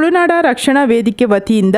ತುಳುನಾಡ ರಕ್ಷಣಾ ವೇದಿಕೆ ವತಿಯಿಂದ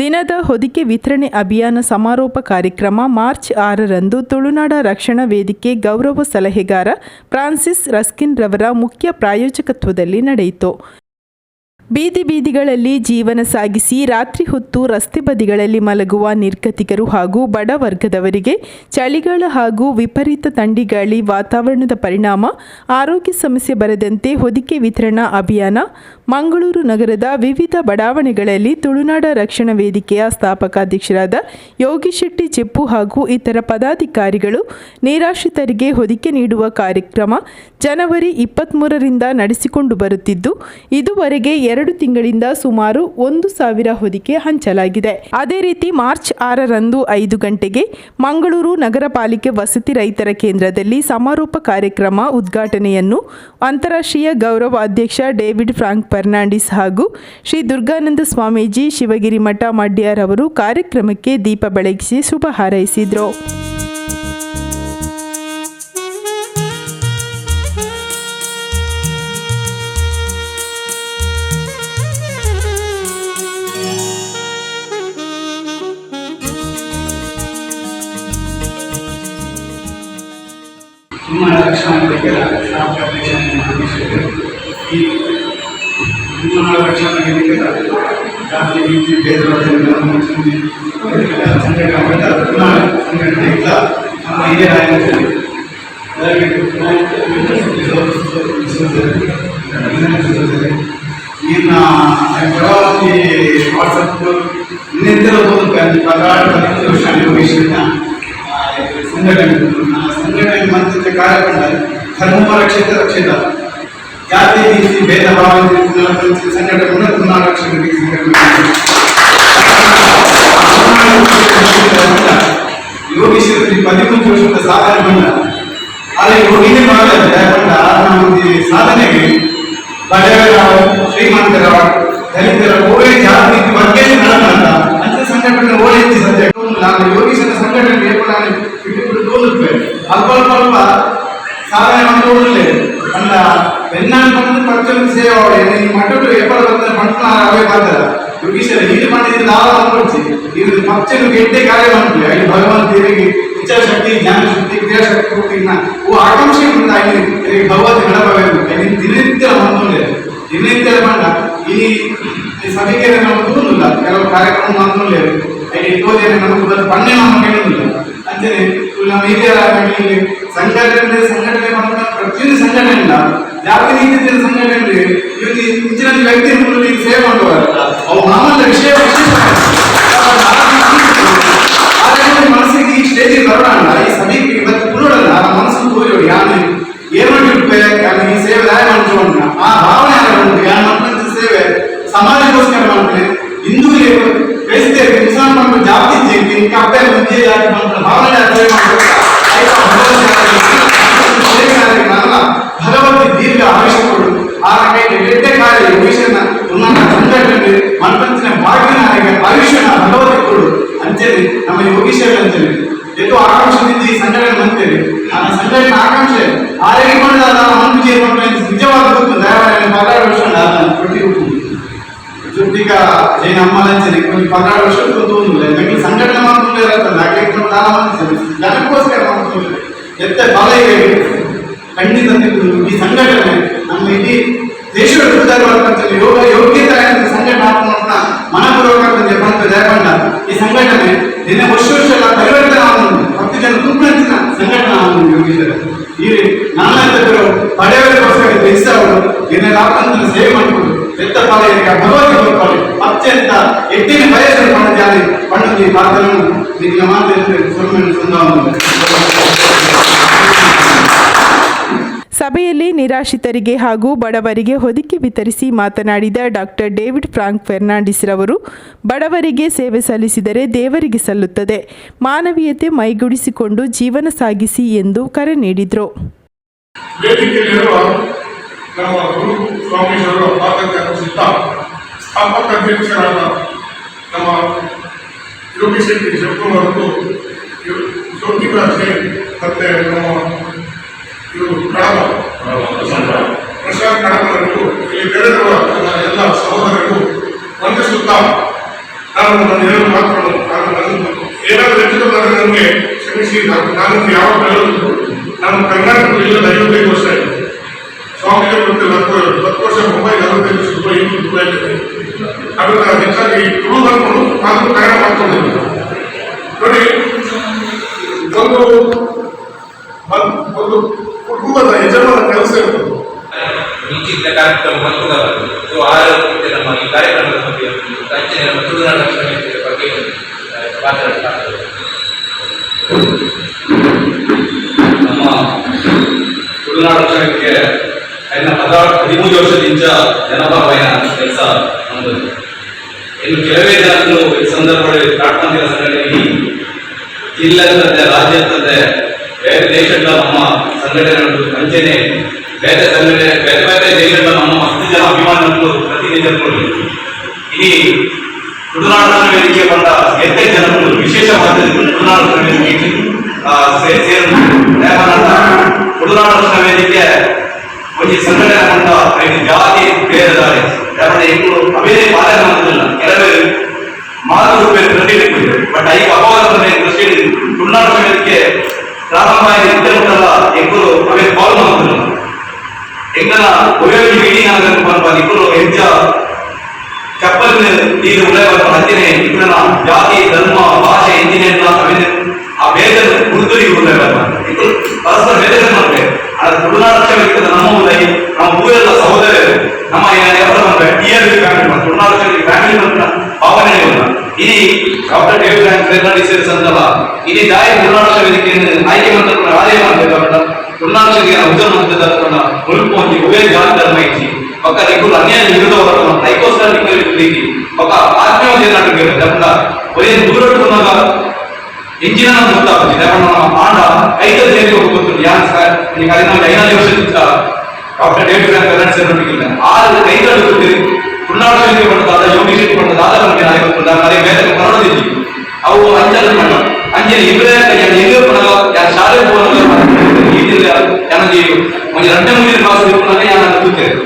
ದಿನದ ಹೊದಿಕೆ ವಿತರಣೆ ಅಭಿಯಾನ ಸಮಾರೋಪ ಕಾರ್ಯಕ್ರಮ ಮಾರ್ಚ್ 6ರಂದು ತುಳುನಾಡ ರಕ್ಷಣಾ ವೇದಿಕೆ ಗೌರವ ಸಲಹೆಗಾರ ಫ್ರಾನ್ಸಿಸ್ ರಸ್ಕಿನ್ ರವರ ಮುಖ್ಯ ಪ್ರಾಯೋಜಕತ್ವದಲ್ಲಿ ನಡೆಯಿತು. ಬೀದಿ ಬೀದಿಗಳಲ್ಲಿ ಜೀವನ ಸಾಗಿಸಿ ರಾತ್ರಿ ಹೊತ್ತು ರಸ್ತೆ ಬದಿಗಳಲ್ಲಿ ಮಲಗುವ ನಿರ್ಗತಿಕರು ಹಾಗೂ ಬಡ ವರ್ಗದವರಿಗೆ ಚಳಿಗಾಲ ಹಾಗೂ ವಿಪರೀತ ಥಂಡಿಗಾಳಿ ವಾತಾವರಣದ ಪರಿಣಾಮ ಆರೋಗ್ಯ ಸಮಸ್ಯೆ ಬರದಂತೆ ಹೊದಿಕೆ ವಿತರಣಾ ಅಭಿಯಾನ ಮಂಗಳೂರು ನಗರದ ವಿವಿಧ ಬಡಾವಣೆಗಳಲ್ಲಿ ತುಳುನಾಡ ರಕ್ಷಣಾ ವೇದಿಕೆಯ ಸ್ಥಾಪಕಾಧ್ಯಕ್ಷರಾದ ಯೋಗಿಶೆಟ್ಟಿ ಜೆಪ್ಪು ಹಾಗೂ ಇತರ ಪದಾಧಿಕಾರಿಗಳು ನಿರಾಶ್ರಿತರಿಗೆ ಹೊದಿಕೆ ನೀಡುವ ಕಾರ್ಯಕ್ರಮ ಜನವರಿ 23ರಿಂದ ನಡೆಸಿಕೊಂಡು ಬರುತ್ತಿದ್ದು, ಇದುವರೆಗೆ 2 ತಿಂಗಳಿಂದ ಸುಮಾರು 1000 ಹೊದಿಕೆ ಹಂಚಲಾಗಿದೆ. ಅದೇ ರೀತಿ ಮಾರ್ಚ್ 6ರಂದು 5 ಗಂಟೆಗೆ ಮಂಗಳೂರು ನಗರ ಪಾಲಿಕೆ ವಸತಿ ರಹಿತರ ಕೇಂದ್ರದಲ್ಲಿ ಸಮಾರೋಪ ಕಾರ್ಯಕ್ರಮ ಉದ್ಘಾಟನೆಯನ್ನು ಅಂತಾರಾಷ್ಟ್ರೀಯ ಗೌರವ ಅಧ್ಯಕ್ಷ ಡೇವಿಡ್ ಫ್ರಾಂಕ್ ಫರ್ನಾಂಡಿಸ್ ಹಾಗೂ ಶ್ರೀ ದುರ್ಗಾನಂದ ಸ್ವಾಮೀಜಿ, ಶಿವಗಿರಿ ಮಠ ಮಡ್ಯಾರವರು ಕಾರ್ಯಕ್ರಮಕ್ಕೆ ದೀಪ ಬೆಳಗಿಸಿ ಶುಭ ಹಾರೈಸಿದರು. ತುಳುನಾಡ ರಕ್ಷಣಾ ವೇದಿಕೆಯ ಸ್ಥಾಪಕ ಅಧ್ಯಕ್ಷ, ಈ ತುಳುನಾಡ ರಕ್ಷಣಾ ವೇದಿಕೆಯ ಜಾತಿ, ನೀತಿ, ಭೇದ ಸಂಘಟನೆ, ತುಳುನಾಡ ಸಂಘಟನೆ ಇಲ್ಲ ನಮ್ಮ ಹಿರಿಯರಾಯ. ದಯವಿಟ್ಟು ನಿನ್ನ ಪ್ರವಾಸಿ ವಾಟ್ಸಪ್ ಇನ್ನೆಂತೆಲ್ಲ 14, 15 ವರ್ಷ ಯೋಗೇಶ್ವರನ ಸಂಘಟನೆ. ಆ ಸಂಘಟನೆ ಮಂತ್ರಿತ ಕಾರ್ಯಕ್ರಮ ಧರ್ಮ ರಕ್ಷಿತ ರಕ್ಷಿತ ಜಾತಿ, ನೀತಿ, ಭೇದ ಭಾವ ಸಂಘಟನೆ ತುಳುನಾಡ ರಕ್ಷಣಾ ವೇದಿಕೆ ಸಂಘಟನೆ. ಯೋಗೇಶ್ವರ 13 ವರ್ಷದ ಸಾಧನೆ ಬಂದ. ಆದರೆ ಯೋಗಿನೇ ಮಾಡಲ್ಲ ಬಂದ ನಮ್ಮ ಸಾಧನೆಗೆ ಬಡವರ, ಶ್ರೀಮಂತರ, ದಲಿತರ, ಓವೇ ಜಾತಿ ವರ್ಗ ನಡಮಲ್ಲ ಅಂತ ಸಂಘಟನೆ ಓಡಿ ಸದ್ಯ. ನಾನು ಯೋಗೀಶನ ಸಂಘಟನೆ ಬೇಕು. ನಾನು ಬಿಟ್ಟು ಬಿಟ್ಟು ತೋರುತ್ತೆ. ಅಲ್ಪ ಅಲ್ಪ ಅಲ್ಪ ಸಾಧನೆ ಮಾಡಿ ಅಂಡ ಬೆನ್ನಾನ್ ಬಂದು ಪಚ್ಚಲು ಸೇವೆ. ಈ ಮಠಡು ಎಪ್ಪಡ ಬಂದ ಪಂಟನ ಅವೇ ಬಂದರ ಯೋಗೀಶರ ಇದು ಮಾಡಿದ ದಾವ ಅನ್ಕೊಡ್ಸಿ. ಇದು ಪಚ್ಚಲು ಗೆಡ್ಡೆ ಕಾರ್ಯ ಮಾಡ್ತೀವಿ. ಅಲ್ಲಿ ಭಗವಂತ ತಿರುಗಿ ಇಚ್ಛಾಶಕ್ತಿ, ಜ್ಞಾನಶಕ್ತಿ, ಕ್ರಿಯಾಶಕ್ತಿ ಕೊಡ್ತೀನ. ಓ ಆಕಾಂಕ್ಷೆ ಉಂಟಾಗಿ ಭಗವತ್ ನಡಬಬೇಕು. ದಿನನಿತ್ಯ ಮಂತುಂಡೆ ದಿನನಿತ್ಯ ಬಂಡ ಈ ಸಭೆಗೆ ನಾವು ತೂನುಲ್ಲ. ಕೆಲವು ಕಾರ್ಯಕ್ರಮ ಮಂತುಂಡೆ ಅಲ್ಲಿ ತೋಜನೆ ನಮಗೆ ಬಂದು ಪಣ್ಣೆ ನಮ್ಮ ಕೇಳುದಿಲ್ಲ. ಅಂಚನೆ ನಮ್ಮ ಹಿರಿಯರ ಸಂಘಟನೆ ಸಂಘಟನೆ ಬಂದ ಪ್ರತಿಯೊಂದು ಸಂಘಟನೆ ಇಲ್ಲ. ಜಾತಿ ನೀತಿ ಸಂಘಟನೆ ಇವತ್ತು ಇಂಚಿನ ವ್ಯಕ್ತಿ ಸೇವೆ ಮಾಡುವ ಅವು ಮಾಮೂಲಿ ವಿಷಯ ವಿಶೇಷ. ಆದ್ರೆ ಮನಸ್ಸಿಗೆ ಈ ಸ್ಟೇಜಿಗೆ ಬರೋಣ, ಈ ಸಭೆಗೆ ಇವತ್ತು ಕೂಡಲ್ಲ ಮನಸ್ಸು ತೋಜೋಡಿ. ಯಾನು ಏನ್ ಮಾಡಿರ್ಪೆ, ಯಾನು ಈ ಸೇವೆ ದಾಯ ಮಾಡ್ಕೊಂಡು ಆ ಭಾವನೆ ಉಂಟು. ಯಾನು ಮಾಡ್ಕೊಂತ ಸೇವೆ ಸಮಾಜಕ್ಕೋಸ್ಕರ ಮಾಡ್ತೇನೆ. ಹಿಂದೂಗಳಿಗೆ, ಕ್ರೈಸ್ತರಿಗೆ, ಮುಸಲ್ಮಾನರು ಜಾತಿ ಇಜ್ಜಿ, ಕಪ್ಪೆ ಮುಂಜೆ ಜಾತಿ ಮಾಡ್ತಾರೆ ಭಾವನೆ ಸೇವೆ ಮಾಡ್ಬೇಕು. ಭಗವತಿ ದೀರ್ಘ ಆಯುಷ್ಯ ಕೊಡು. ಆ ಎಡ್ಡೆ ಕಾರ್ಯ ಯೋಗೇಶನ ಉನ್ನತ ಸಂಘಟನೆ ಮನ್ಪಂಚಿನ ಭಾಗ್ಯನ ಆಯುಷ್ಯನ ಭಗವತಿ ಕೊಡು ಅಂಚೇನೆ. ನಮ್ಮ ಯೋಗೀಶ್ವರ ಅಂಚೇನೆ ಎದ್ದು ಆಕಾಂಕ್ಷೆಯಿಂದ ಈ ಸಂಘಟನೆ ಮಂತೇವೆ. ಆ ಸಂಘಟನೆ ಆಕಾಂಕ್ಷೆ ಆರೋಗ್ಯ ಮಾಡಿದ ಮನ್ಪು ನಿಜವಾದ ಗೊತ್ತು. ದಯಮಾಡಿ 16 ವರ್ಷ ಕೊಟ್ಟಿ ಜುಟ್ಟಿಗ ಜೈನ ಅಮ್ಮಲಂಚನೆ కొంచెం 16 ವರ್ಷ ಗೊತ್ತು. ಬೆಂಗಳೂರು ಸಂಘಟನೆ ಮಾಡ್ಕೊಂಡು ಇರತ್ತಲ್ಲ ಜನಕ್ಕೋಸ್ಕರ ಮಾಡ್ಕೊಂಡು ಎತ್ತ ಬಲ ಇದೆ ಖಂಡಿತ. ಈ ಸಂಘಟನೆ ನಮ್ಮ ಇಡೀ ದೇಶದ ಉದ್ಧಾರ ಯೋಗ ಯೋಗ್ಯತೆ ಸಂಘಟನೆ ಹಾಕೋಣ. ಮನಪೂರ್ವಕ ಪಂಪ ಜಯಪಂಡ ಈ ಸಂಘಟನೆ ದಿನ ವರ್ಷ ವರ್ಷ ಎಲ್ಲ ಪರಿವರ್ತನೆ ಆಗುವುದು. 10 ಜನ ತೂಪಿನ ಸಂಘಟನೆ ಆಗುವುದು. ಯೋಗೀಶ್ವರ ಈ ನಾನಾದ್ರು ಪಡೆಯವರಿಗೋಸ್ಕರ ಅವರು ಏನೆಲ್ಲ ಸೇವೆ ಮಾಡಿಕೊಂಡು ಎತ್ತ ಫಲ ಭಗವತಿ ಹೋಗ್ತಾರೆ. ಅತ್ಯಂತ ಎಟ್ಟಿನ ಬಯಸಲು ಪಣ ಪಣ್ಣುಂದಿ ಪಾತ್ರನು ನಿನ್ನ ಮಾತು ಸುಮ್ಮನೆ ಸುಂದರ. ಸಭೆಯಲ್ಲಿ ನಿರಾಶ್ರಿತರಿಗೆ ಹಾಗೂ ಬಡವರಿಗೆ ಹೊದಿಕೆ ವಿತರಿಸಿ ಮಾತನಾಡಿದ doctor David Frank Fernandes ರವರು, ಬಡವರಿಗೆ ಸೇವೆ ಸಲ್ಲಿಸಿದರೆ ದೇವರಿಗೆ ಸಲ್ಲುತ್ತದೆ, ಮಾನವೀಯತೆ ಮೈಗೂಡಿಸಿಕೊಂಡು ಜೀವನ ಸಾಗಿಸಿ ಎಂದು ಕರೆ ನೀಡಿದರು. ವೇದಿಕೆಯಲ್ಲಿರುವ ನಮ್ಮ ಗುರು ಸ್ವಾಮೀಜಿಯವರ ಪಾದಕ್ಕೆ ಅರ್ಪಿಸುತ್ತಾ, ಸ್ಥಾಪಕ ಅಧ್ಯಕ್ಷರಾದ ನಮ್ಮ ಯೋಗಿ ಶೆಟ್ಟಿ ಜಪ್ಪು ಮತ್ತು ಜ್ಯೋತಿಕಾ ಜೈನ್ ಮತ್ತು ನಮ್ಮ ಇವರು ಕಡಬ ಪ್ರಶಾಂತ್ ಕಡಬರವರು, ಇಲ್ಲಿ ನೆರೆದಿರುವ ನನ್ನ ಎಲ್ಲ ಸಹೋದರರಿಗೂ ಅರ್ಪಿಸುತ್ತಾ ನಾನು ನನ್ನ ಎರಡು ಮಾತುಗಳು, ನಾನು ನನ್ನ ಏನಾದರೂ ಹೆಚ್ಚು ಕಮ್ಮಿ ನನಗೆ ಕ್ಷಮಿಸಿ. ನಾನು ನಾನು ಯಾವಾಗ ಹೇಳೋದು, ನಾನು ಕರ್ನಾಟಕದಲ್ಲಿ ಇಲ್ಲದ 55 ವರ್ಷ ಆಯಿತು. ಸ್ವಾಮೀಜಿ ಗೊತ್ತಿಲ್ಲ, 10 ವರ್ಷ ಮುಂಬೈ, 45 ವರ್ಷ ದುಬೈ, ಈಗ ದುಬೈಲಿದೆ. ಅದನ್ನು ಹೆಚ್ಚಾಗಿ ತುಳು ಬರ್ಕೊಂಡು ನಾನು ಕನ್ನಡ ಮಾಡ್ಕೊಂಡಿದ್ದೀನಿ. ನೋಡಿ, ಒಂದು ಒಂದು ಕುಟುಂಬದ ಯಜಮಾನ ಕೆಲಸ ಇರ್ತದೆ. ಇಂಚಿನ ಕಾರ್ಯಕ್ರಮ ಮಂತುದ. ಸೊ ಆರು ನಮ್ಮ ಈ ಕಾರ್ಯಕ್ರಮದ ಬಗ್ಗೆ, ಅಂಚನೆ ನಮ್ಮ ತುಳುನಾಡು ರಕ್ಷಣಾ ವೇದಿಕೆಯ ಬಗ್ಗೆ ಮಾತನಾಡ್ತಾರೆ. ನಮ್ಮ ತುಳುನಾಡು ರಕ್ಷಣೆಗೆ ಕಳೆದ 13 ವರ್ಷದಿಂದ ಜನಪರವಾದ ಕೆಲಸ ನಮ್ಮದು. ಇನ್ನು ಕೆಲವೇ ಜನರು ಈ ಸಂದರ್ಭದಲ್ಲಿ ಕಾಟ್ಮಂದಿರ ಸಂಘಟನೆ ಇಡೀ ಜಿಲ್ಲೆ ಅಂತಂದೆ, ರಾಜ್ಯ ಅಂತಂದೆ, ಬೇರೆ ದೇಶಗಳ ನಮ್ಮ ಸಂಘಟನೆ ಉಂಟು. ಅಂಚನೆ ಬೇರೆ ಸಂಘಟನೆ, ಬೇರೆ ಬೇರೆ ದೇಶಗಳ ನಮ್ಮ ಮಸ್ತ್ ಜನ ಅಭಿಮಾನಿಗಳು ಪ್ರತಿನಿಧಿಗಳು. ಇಡೀ ತುಳುನಾಡು ರಕ್ಷಣಾ ವೇದಿಕೆ ಬಂದ ಎತ್ತೆ ಜನರು ವಿಶೇಷವಾದ ತುಳುನಾಡು ರಕ್ಷಣಾ ವೇದಿಕೆ ಸೇರು. ತುಳುನಾಡು ರಕ್ಷಣಾ ವೇದಿಕೆ ಒಂಜಿ ಸಂಘಟನೆ ಪಂಡ ಐದು ಜಾತಿ ಬೇರೆದಾರೆ. ಯಾಕಂದ್ರೆ ಇಬ್ಬರು ಅವೇ ಪಾಲನೆ ಮಾಡೋದಿಲ್ಲ. ಕೆಲವರು ಮಾತು ರೂಪಾಯಿ ದೃಷ್ಟಿ, ಬಟ್ ಐಕ್ ಅಪವಾದ ದೃಷ್ಟಿ. ತುಳುನಾಡು ರಕ್ಷಣಾ ವೇದಿಕೆ ಪ್ರಾರಂಭ ಆಗಿ ಇದ್ದ ಇಬ್ಬರು ಅವೇ ಫಾಲೋ ಮಾಡೋದಿಲ್ಲ. ಎಂಕನ ಉಪಯೋಗ ಮೀಟಿಂಗ್ ಆಗಬೇಕು ಪನ್ಪ ಇಬ್ಬರು ಹೆಚ್ಚ ಚಪ್ಪಲ್ ನೀರು ಉಳ್ಳೆ ಅಂಚನೆ ಇಬ್ಬರನ ಜಾತಿ, ಧರ್ಮ, ಭಾಷೆ ಇಂಜಿನಿಯರ್ ಆ ಭೇದ ಗುರುತುರಿ ಉಳ್ಳೆ ಇಬ್ಬರು ಪರಸ್ಪರ ಭೇದ ಮಾಡ್ಬೇಕು. ಆದ್ರೆ ತುಳುನಾಡು ರಕ್ಷಣಾ ವೇದಿಕೆ ನಮ್ಮ ಉದಯ, ನಮ್ಮ ಊರೆಲ್ಲ ಸಹೋದರರು. ನಮ್ಮ T R family, Tulunadu ರಕ್ಷಣಾ ಫ್ಯಾಮಿಲಿ ಬಂದ ಭಾವನೆ ಇಲ್ಲ. ಇಡೀ doctor David Fernandes ಅಂತಲ್ಲ, ಇಡೀ ದಾಯಿ ತುಳುನಾಡು ರಕ್ಷಣಾ ವೇದಿಕೆಯನ್ನು ಆಯ್ಕೆ ಮಾಡ್ತಾರೆ, ಆದಾಯ ಮಾಡ್ಬೇಕಾಗಲ್ಲ. ತುಳುನಾಡು ರಕ್ಷಣೆಗೆ ಉದ್ಯಮ ಮಾಡ್ತದ ಮುಲ್ಪ ಒಂಜಿ ಉಭಯ ಜಾತಿ ಧರ್ಮ ಇಚ್ಚಿ ಪಕ್ಕ ನಿಕ್ಕುಲು ಅನ್ಯಾಯ ವಿರುದ್ಧ ಹೋರಾಟ. ಐಕೋಸ್ಕರ ನಿಕ್ಕಲು ಪ್ರೀತಿ ಪಕ್ಕ ಆತ್ಮೀಯ ನಾಟಕ. ಯಾಕಂದ್ರೆ ಒಳ್ಳೆ ದೂರ ಇಂಜಿನ ಗೊತ್ತಾಗ್ತದೆ. ಯಾಕಂದ್ರೆ ನಮ್ಮ ಆಂಡ ಐದು ಸೇರಿ ಗೊತ್ತು. ಯಾನ್ ಸರ್ ಈಗ ನಾವು 5ನೇ ವರ್ಷದಿಂದ doctor David Fernandes ಅವರೊಟ್ಟಿಗೆ ಆರು ಕೈಗಳು ಗೊತ್ತಿರಿ. ತುಳುನಾಡು ಶೈಲಿ ಪಡೆದಾದ, ಯೋಗಿ ಶೆಟ್ಟಿ ಪಡೆದಾದ ನಮಗೆ ನಾಳೆ ಗೊತ್ತಿಲ್ಲ. ಅದೇ ಬೇರೆ ಮರಣದಿದ್ವಿ ಅವು ಅಂಜಲ್ ಮಣ್ಣ ಅಂಜಲಿ ಇಬ್ಬರೇ ಎಲ್ಲೂ ಪಡಗ ಯಾರು ಶಾಲೆ ಹೋಗಲ್ಲ. ಯಾನೊಂಜಿ ಒಂಜಿ ರಡ್ಡೆ ಮುಂದಿನ ಕ್ಲಾಸ್ ಇಪ್ಪುನಗ ಯಾನ ತೂತೆರ್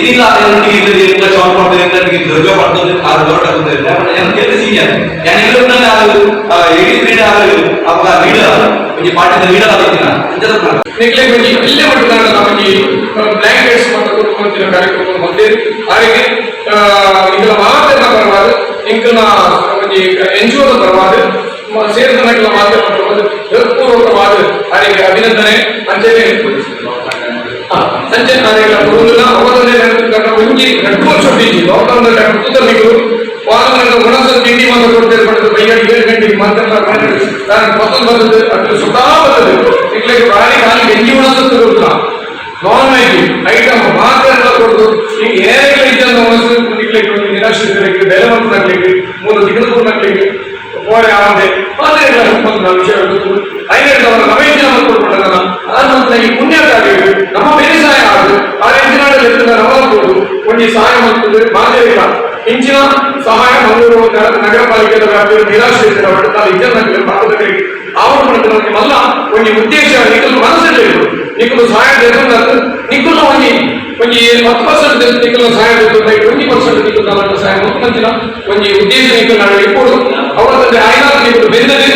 ಇದಿಲ್ಲ. ಅದರೊಟ್ಟಿಗೆ ಇಲ್ಲದೆ ಎಲ್ಲ ಶಾರ್ಟ್ ಮಾಡ್ತಾರೆ, ಎಲ್ಲರಿಗೆ ದುರ್ಗ ಪಡ್ತದೆ. ಆರು ಹೊರಟ ಬಂದಿಲ್ಲ. ಬಟ್ ಯಾನ್ ಕೇಳಿದ ಸೀನಿಯರ್ ಯಾನ್ ಎಲ್ಲೂ ಆರು 83 ಆರು ಅವಾಗ ಲೀಡರ್, ಒಂಜಿ ಪಾರ್ಟಿದ ಲೀಡರ್ ಆಗಿದ್ದಿನ ಅಂಜದ. ನಿಕ್ಲೆಗ್ ಒಂಜಿ ಇಲ್ಲೇ ಮಟ್ಟದ ನಮಗೆ ಬ್ಲಾಂಕೆಟ್ಸ್ ಮತ್ತು ಕೊಟ್ಟುಕೊಂತಿನ ಕಾರ್ಯಕ್ರಮ ಹೊಂದಿದೆ. ಹಾಗೆ ಇಂಕಲ ಮಾತೆಲ್ಲ ಪರವಾದ, ಇಂಕಲ ಒಂಜಿ ಎನ್ ಜಿ ಒದ ಪರವಾದ, ಸೇರಿದ ಮಾಧ್ಯಮ ಪರವಾದ ಹೃತ್ಪೂರ್ವಕವಾದ ಅವರಿಗೆ ಅಭಿನಂದನೆ. ಅಂಚನೆ ಸಂಜೆ ನಾನೆಲ್ಲ ಬರುವುದಿಲ್ಲ. ಅವರನ್ನೇ ಒಂಜಿ 2 ವರ್ಷ ಬೀಜಿ ಲಾಕ್ಡೌನ್ ಕೂತಲ್ಲಿಗಳು ವಾರದ ಒಣಸ ತಿಂಡಿ ಮಾತ್ರ ಕೊಡ್ತೇವೆ. ಪಡೆದು ಬೈಗಾಡಿ 7 ಗಂಟೆಗೆ ಮಾತೆಲ್ಲ ನಾನು ಮತ್ತೊಂದು ಬಂದದ್ದು ಅದು ಸುಧಾ ಬರ್ತದೆ. ಇಲ್ಲಿಗೆ ಬಾರಿ ಖಾಲಿ ಗಂಜಿ ಒಣಸ ಕೊಡುದಿಲ್ಲ. Non veg item ಮಾತ್ರ ಎಲ್ಲ ಕೊಡುದು. ಈಗ ಏನೆಲ್ಲ ಇದ್ದ ಒಣಸು ನಿಕ್ಲಿಕ್ಕೆ ಒಂದು ನಿರಾಶ್ರಿತರಿಗೆ ಬೆಲೆ ಮಾಡ್ಲಿಕ್ಕೆ ಮೂರು ದಿಗದು ಪೋರೆ ಆವಂದೆ ಮಾತ್ರ ಎಲ್ಲ ವಿಷಯ. ಐನೈದು ಅವರ ನವೇಜನ ಕೊಡ್ಕೊಂಡಲ್ಲ. ಆ ನಂತರ ಈ ಪುಣ್ಯ ಕಾರ್ಯಗಳು ನಮ್ಮ ಬೇಸಾಯ ಆದು ಆ ಎಂಜಿನಾಡಲ್ಲಿ ನಮಗ ಕೊಡು ಒಂಜಿ ಸಹಾಯ ಮಾಡ್ತದೆ. ಮಾದೇವಿಕ ಇಂಚಿನ ಸಹಾಯ ಮಂಗಳೂರು ನಗರ ಪಾಲಿಕೆದ ವ್ಯಾಪ್ತಿಯಲ್ಲಿ ನಿರಾಶ್ರಿತರ ಇಜ್ಜನ ಭಾರತದಲ್ಲಿ ಆವರಣ ಮಾಡ್ತಾರೆ. ಮಲ್ಲ ಒಂಜಿ ಉದ್ದೇಶ ನಿಕಲು ಮನಸ್ಸಲ್ಲಿ ನಿಕಲು ಸಹಾಯ ಬೇಕು. ನಿಕಲು ಒಂಜಿ ಒಂಜಿ 10% ನಿಕಲು ಸಹಾಯ ಬೇಕು, 20% ನಿಕಲು ಸಹಾಯ ಮುಖ್ಯಮಂತ್ರಿನ ಒಂಜಿ ಉದ್ದೇಶ ನಿಕಲು ನಾಳೆ ಇಪ್ಪೋಡು. ಅವರ ಆಯ್ನಾದ ನಿಕಲು ಬೆಂದದೆ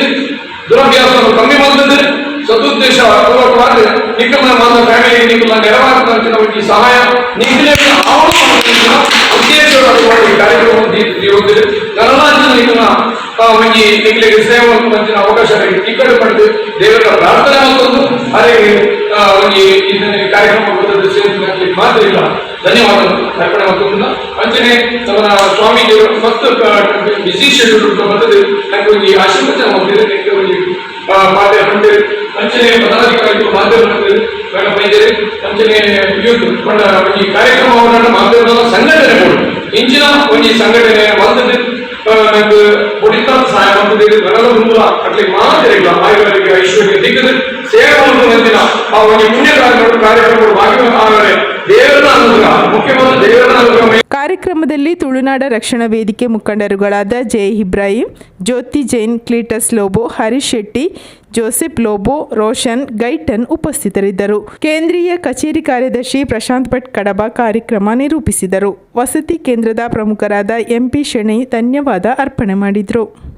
ದುರಭ್ಯಾಸವನ್ನು ಕಮ್ಮಿ ಮಾಡ್ತದೆ. ಸದುದ್ದೇಶ ಪೂರ್ವಕವಾದ ನಿಕಲ್ನ ಮಾತ್ರ ಫ್ಯಾಮಿಲಿ ನಿಕಲ್ನ ನೆರವಾಗ್ತಂತ ಒಂಜಿ ಸಹಾಯ ನಿಕಲೇ ಆವರಣ ಉದ್ದೇಶ ಕಾರ್ಯಕ್ರಮ ನನಲಾಂಚಿನ ನಿಕಲ್ನ ಒಂಜಿ ನಿಕಲಿಗೆ ಸೇವೆ ಮಂಚಿನ ಅವಕಾಶ ಟಿಕೆಟ್ ಪಡೆದು ದೇವರ ಪ್ರಾರ್ಥನೆ ಮತ್ತೊಂದು ಅದೇ ಒಂಜಿ ಇದನ್ನ ಕಾರ್ಯಕ್ರಮ ಮಾತ್ರ ಇಲ್ಲ. ಧನ್ಯವಾದ ಅರ್ಪಣೆ ಮತ್ತೊಂದು. ಅಂಚನೆ ನಮ್ಮ ಸ್ವಾಮೀಜಿಯವರು ಮತ್ತು ಬಿಸಿ ಶೆಡ್ಯೂಲ್ ಬರ್ತದೆ. ನನಗೆ ಒಂಜಿ ಆಶೀರ್ವಚನ ಹೋಗ್ತಿದೆ. ನನಗೆ ಒಂಜಿ ಮಾತೆ ಹೊಂದಿರಿ. ಅಂಚನೆ ಪದಾಧಿಕಾರಿಗಳು ಮಾಧ್ಯಮ ಬೈದೇರಿ. ಅಂಚನೆ ಯೂತ್ ಪಂಡ ಈ ಕಾರ್ಯಕ್ರಮವನ್ನು ಮಾಧ್ಯಮದ ಸಂಘಟನೆಗಳು ಇಂಚಿನ ಒಂಜಿ ಸಂಘಟನೆ ಬಂದದ್ದು ನಂಗೆ ಹೊಡಿತ ಸಹಾಯ ಮಾಡ್ತದೆ. ಬರಲ ಮುಂದುಲ ಅಟ್ಲಿ ಮಾತ್ರ ಆಯುರ್ವೇದಿಕ ಐಶ್ವರ್ಯ ದಿಕ್ಕದು ಸೇವೆ ಮಾಡುವಂತಿನ ಆ ಒಂದು ಪುಣ್ಯ ಕಾರ್ಯಕ್ರಮಗಳು ಭಾಗಿಯಾದರೆ ದೇವರ ಅನುಗ್ರಹ, ಮುಖ್ಯವಾಗಿ ದೇವರ ಅನುಗ್ರಹ. ಕಾರ್ಯಕ್ರಮದಲ್ಲಿ ತುಳುನಾಡ ರಕ್ಷಣಾ ವೇದಿಕೆ ಮುಖಂಡರುಗಳಾದ ಜೆ ಇಬ್ರಾಹಿಂ, ಜ್ಯೋತಿ ಜೈನ್, ಕ್ಲೀಟಸ್ ಲೋಬೋ, ಹರೀಶ್ ಶೆಟ್ಟಿ, ಜೋಸೆಫ್ ಲೋಬೋ, ರೋಷನ್ ಗೈಟನ್ ಉಪಸ್ಥಿತರಿದ್ದರು. ಕೇಂದ್ರೀಯ ಕಚೇರಿ ಕಾರ್ಯದರ್ಶಿ ಪ್ರಶಾಂತ್ ಭಟ್ ಕಡಬ ಕಾರ್ಯಕ್ರಮ ನಿರೂಪಿಸಿದರು. ವಸತಿ ಕೇಂದ್ರದ ಪ್ರಮುಖರಾದ ಎಂಪಿ ಶೆಣೈ ಧನ್ಯವಾದ ಅರ್ಪಣೆ ಮಾಡಿದರು.